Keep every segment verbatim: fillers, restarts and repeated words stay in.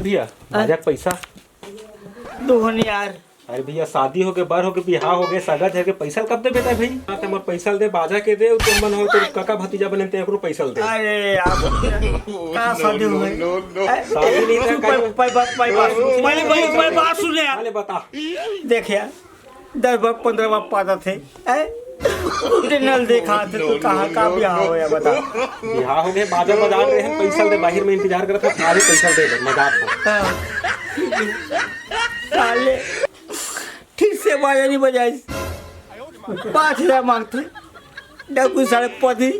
भैया, बाजा के पैसा। दो हन यार। अरे भैया, शादी होगे, बर होगे, बिहाव होगे, सगा धर के पैसा ल कब देबे त भई? हाँ, त मोर पैसा ल दे, बाजा के दे, तुम मन हो तो काका भतीजा बने ते एकरो पैसा ल दे। अरे यार, का शादी होगे? शादी नहीं था, पै-, पै-, पै-, पै-, बात सुन। पहले भाई, पहले बात सुन ले यार। पहले बता। देख यार, दस बार, पन्द्रह बार पाता थे, हैं? उठे नल देखा थे, तू कहाँ का बिहाव होया, बता। बिहाव होगे, बाजा बजा रहे हैं, पैसा दे, बाहिर में इंतजार करत था, अभी पैसा दे दे, मजाक हो। हाँ। साले, ठीक से बाजा नहीं बजाइस। पाँच हजार मांगथे, डकू साले पति।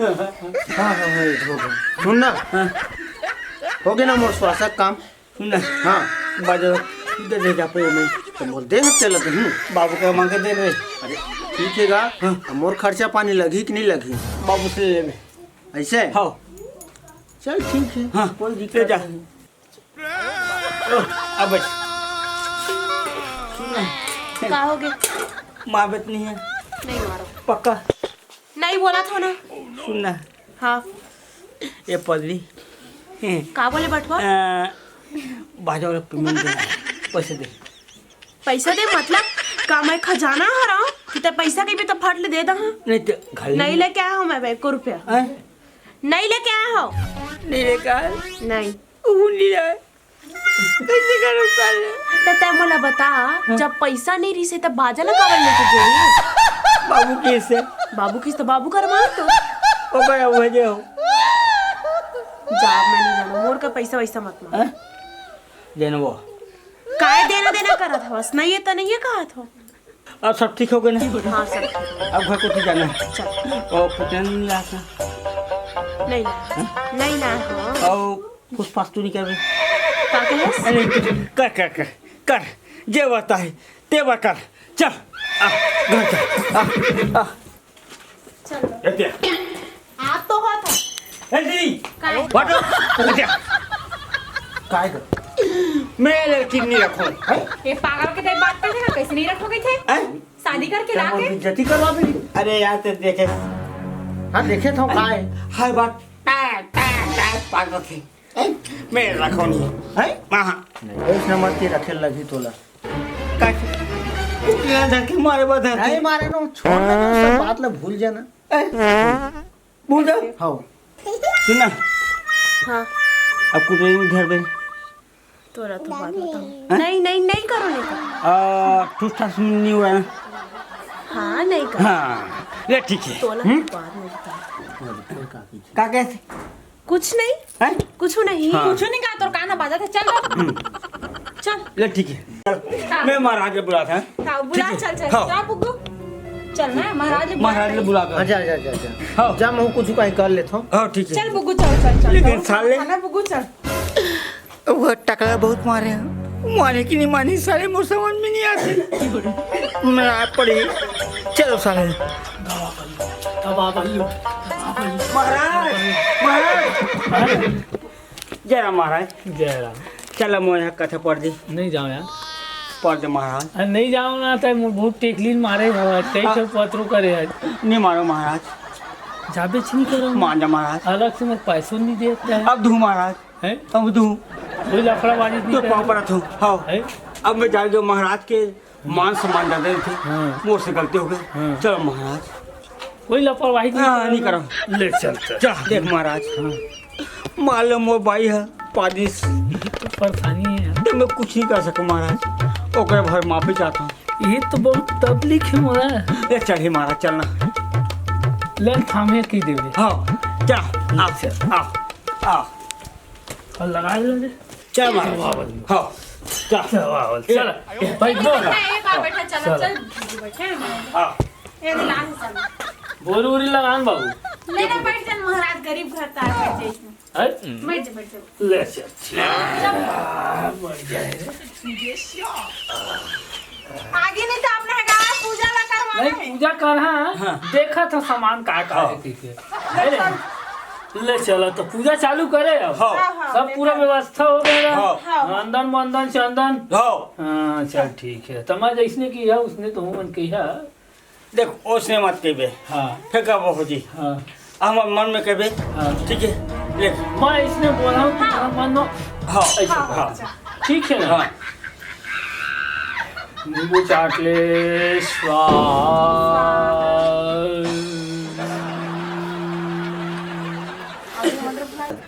हाँ, हाँ, हाँ, ये हो गया। सुन ना। हाँ। हो गया ना मोर श्वासक काम? सुन ना। हाँ। बाजा दे दे जा पे में। त बोल दे, हम चलत हूँ। बाबू के मांगे दे रे। अरे, ठीक हे गा। हाँ। अब मोर खर्चा पानी लगही कि नहीं लगही? बाबू से ले लेबे। ऐसे? हाँ। चल, ठीक है। हाँ, कोई दिक्कत ले जा। नहीं। ओ, अब बच। सुन ना। का हो गया? मारबे त नहीं है। नहीं मारो। पक्का? नहीं बोला था ना। सुन ना। हाँ। ये पगली। का बोले बटवा? अ, बाजा वाला पेमेंट देना है, पैसे दे। पैसा दे मतलब? का मैं खजाना हरव कि ते पैसा कहिबे त फट ले दे दहा? नहीं तो घर नहीं लेके आया हूँ मैं एको रुपया। हैं? नहीं लेके आया हूँ। नहीं लेके आया? नहीं। वो नहीं आया। कैसे करो साले? त तै मोला बता, हाँ। जब पैसा नहीं रहिसे त बाजा ला काबर लेके गे? बाबू किस से? बाबू किस त बाबू कर मार तो। ओ गया वो जे हो। जा, मैं नहीं जानू, मोर का पैसा वैसा मत मांग। हाँ? जनवो। काय देना देना करत हवस? नहीं है त नहीं है कहत हो। अब सब ठीक हो गए ना? हाँ, सब ठीक हो गए। अब घर कोती जाना है। चल। और कुछ नहीं लाना। नहीं लाना। हाँ? नहीं लाना हो। और फुसफास तू नहीं करबे। का कहे? अरे, कर, कर, कर, कर। जे बता है, ते बा कर। चल, आ, घर चल। आ, आ। चल। ए, ते। आप तो हो था। ए, दीदी। काय? हटो। ए, ते। काय कर? मैं लड़की नहीं रखूं। हैं? ये पागल के टाइप बात करते ना, कैसे नहीं रखोगे थे? हैं? शादी करके क्या लाके? बोलती, जती करवा भी? अरे यार, ते देखे। हाँ, देखे था, काय? हर बात टा, टा, टा, पागल थे। हैं? मैं रखो नहीं। हैं? हाँ, हाँ। नहीं, उसने मत के रखे लगी तोला। काट। कुटिया धर के मारे बता। नहीं मारे ना, छोड़ ना, सब बात ला भूल जाना। ए, भूल जा। हाँ। सुन ना। हाँ। अब कुछ नहीं घर में। तोरा तो बात बताऊं। हैं? नहीं, नहीं, नहीं करो, नहीं करो। आ, ठूस ठास नहीं हुआ ना? हाँ, नहीं करो। हाँ, ले ठीक है। तोरा हम्म? तो बात नहीं बताऊं। का कहते? कुछ नहीं। हैं? कुछ नहीं। हाँ। कुछ नहीं कहा, तोर कान बाजा थे, चल। हम्म। चल। ले ठीक है। हाँ। मैं महाराज के बुलाता है। हाँ, बुला, ठीक है। चल, चल। हाँ। जा, बुग्गू। चल ना, महाराज के महाराज के बुला। बुला कर। अच्छा, अच्छा, अच्छा, अच्छा। हाँ। जा, मैं कुछ कहीं कर लेता हूँ। हाँ, ठीक है। चल, बुग्गू, चल, चल, चल। लेकिन चल, साले खाना, बुग्गू, चल। वो टकला बहुत मारे हैं। माने कि नहीं माने, साले मोर समझ में नहीं आते। मैं आ पड़ी। चलो साले। महाराज, महाराज। जय राम महाराज। जय राम। चल, मोर यहाँ कथा पढ़ दी। नहीं जाओ यार। पढ़ दे महाराज। अरे नहीं जाओ ना, तै मोर बहुत टेकलीन मारे हो, तै आ- तो पत्रो करे है। नहीं मारो महाराज। जाबे नहीं करो। मान जा महाराज। अलग से मैं पैसों नहीं देता है। अब दू महाराज। हैं? अब दू। कोई लफड़ाबाजी नहीं तो करे। पाँव पर हूँ। हाँ। हैं? अब मैं जान दो महाराज के मान सम्मान ज्यादा रहिथे। हाँ। मोर से गलती हो गई। हाँ। चलो महाराज। कोई लापरवाही नहीं हाँ, करो। नहीं करो। ले चल, चल। चल, देख महाराज। हाँ। मान लो मोर बाई है, पादिस। तो परेशानी है यार। तो मैं कुछ नहीं कर सकूँ महाराज। ओकरे भर माफी चाहता हूँ। ये तो बहुत तकलीफ है मोरा। ले चल ही महाराज, चलना। ले थामे की देवे। हाँ, चल, आ, चल। आ, आ। और लगा ले। चल मार। वाह, वाह। हाँ, चल। चल, वाह, वाह। चल। ए, भाई, बोल। ए, ए, बाप बेटा, चलो, चलो। चल, बैठे हैं। हाँ। ए, लाल चल। बोरी, बोरी लगान बाबू। ले ना, बैठ जा, महाराज, गरीब घर का आदमी है इसमें। हैं? बैठ जा, बैठ जा। ले, चल। आ, मर जाए रे। आगे नहीं तो अपना है, पूजा ला करवा नहीं, ले। पूजा कर, हाँ। हाँ। देखा था सामान का, का हाँ। है, ठीक है। ले चल। ले चला, तो पूजा चालू करे अब। हाँ। हाँ, हाँ, सब ले पूरा चल। व्यवस्था हो गया। हाँ। हाँ। नंदन, मंदन, चंदन। हाँ। हाँ, चल, ठीक है। तमा जैसने की है, उसने तो मन की है। देख, उसने मत कहबे। हाँ। फेंका बहुत जी। हाँ। हमर मन में कहबे। हाँ। ठीक है, ले। मैं इसने बोला हूँ कि हाँ। मन में हाँ, ऐसा हाँ, करो। अच्छा। ठीक है ना? हाँ। नींबू चाट ले, स्वाहा।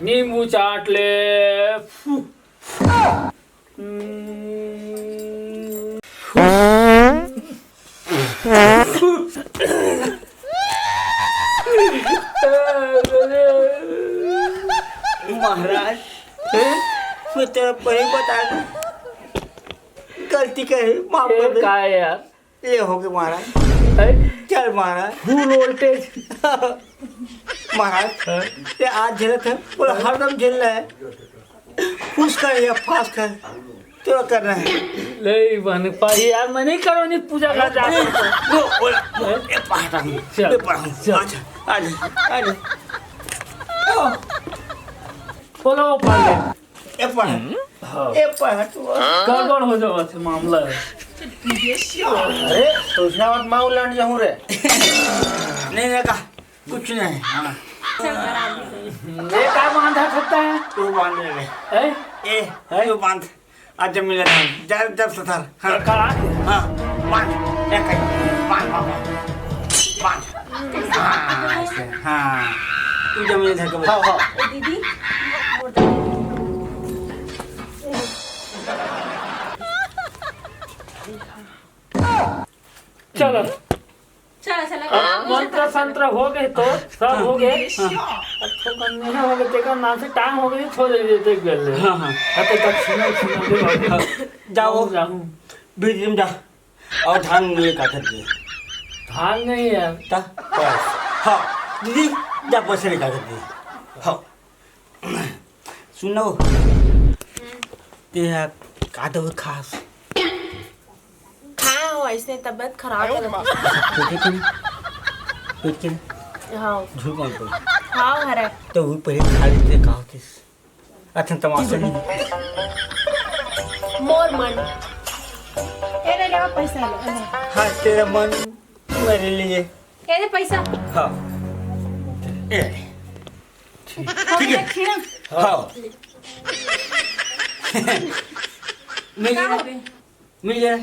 नींबू चाट ले, फू। महाराज, मैं तेरा पहले बता दूं, गलती करे, माफ कर दे। का है यार? ये हो गए महाराज। है? चल महाराज। Full voltage। महाराज, हाँ? ये आज झेलत है, बोला हरदम झेलना है। फूस कर या फास कर, तेरा करना है। नहीं बन पाई यार, मैं नहीं करो, नहीं पूजा का जा। लो, बोला, ए, पढ़ता हूँ, चल, ए, पढ़ा हूँ। चल। अच्छा, आ जा, आ जा। ओ। बोलो, पाले। ए, पढ़। हाँ। ए, पढ़ तू। गड़बड़ हो जावा थे मामला है। अरे, सोचना मत, मैं उलट जाऊँ रे। नहीं, नहीं, कहा। कुछ नहीं, हाँ। ये का बांधा सकता है? तू बांध ले। हैं? ए, हैं? तू बांध। आज जब मिले था, जब, जब सतार। हाँ। ये का? हाँ, बांध। एक है। बांध, बांध, बांध। बांध। हाँ, ऐसे, हाँ। तू जब मिले था, कब? हाँ, हाँ। ए, दीदी। चलो। चला, चला। मंत्र संत्र हो गए तो सब हो गए। हाँ। अब तो कम नहीं हो गए, तेकर नाम से टाइम हो गए, छोड़ दे देते एक बेर ले। हाँ, हाँ। अब तो तक सुनो, सुनो, दे भाई। हाँ, जाओ। जाओ। बीच में जा। और धान ले काटत दे। धान नहीं है। ता? बस। हाँ, दीदी, जा पैसे निकाल के दे। हाँ। सुनो, ते ह का दवाई खास? खाए हो, ऐसे तबीयत खराब है। पेट के नहीं? पेट के नहीं? हाँ। झूठ मत बोल। हाँ, हरे। तो वो पहले खा लेते, का होते? अच्छा, तमाशा नहीं। मोर मन। ए, ले, ले, पैसा ले, ले। हाँ, तेरा मन मेरे लिए। ए, ले पैसा। हाँ। ए। ठीक। ठीक है। हाँ। मिल गया। मिल गया।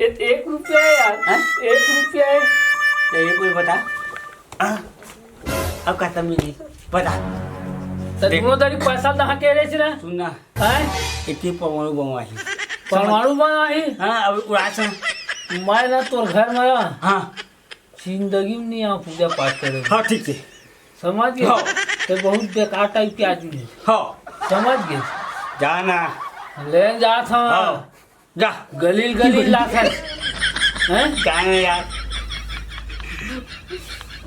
ए, एक रुपया है यार। हाँ? एक रुपया है। तो ये कोई बता। हाँ? अब कहता मिली। बता। तो देख। दोनों दारी पैसा दहा के रे सिरा। सुन ना। हैं? इतनी परमाणु बम आई। परमाणु बम आई? हाँ, अब उड़ा सा। मैं ना तोर घर में ना। हाँ। जिंदगी में नहीं आ पूजा पाठ करे। हाँ, ठीक है। समझ गए? हाँ। तो बहुत बेकार टाइप के आदमी है। हाँ। समझ गए? जाना। ले जा था। हाँ। जा। गलील, गलील ला सर। हैं? जाना यार।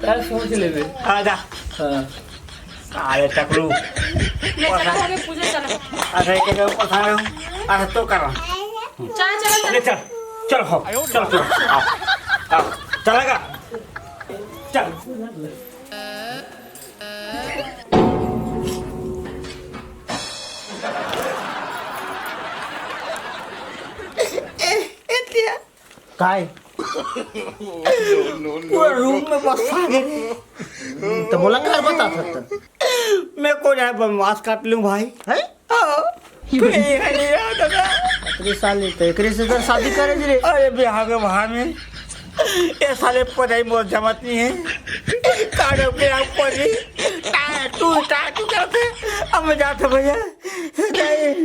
यार, सोच ले बे। हाँ, जा। हाँ। अरे टकलू। ले चलो, हो गए पूजा, चलो। अरे के पता हूँ। अरे तो कर रहा हूँ। चल, चल, चल। ले चल। चल, हो। चल, चल। आ, आ। चलेगा। चल। ए, ए, दिया। काय? पूरा रूम में बसा के रे। तो बोला, घर बता सकता। मैं को जाए बनवास काट लूं भाई। हैं? हाँ। कोई है नहीं यार दादा। अतरे साले तो एकरे से तो शादी करे जी रे। अरे बिहार के बाहर में ये साले पढ़ाई मोर जमत नहीं है। काढ़ो के आप पढ़ी। टाटू, टाटू करते। अब मैं जाता भैया। नहीं।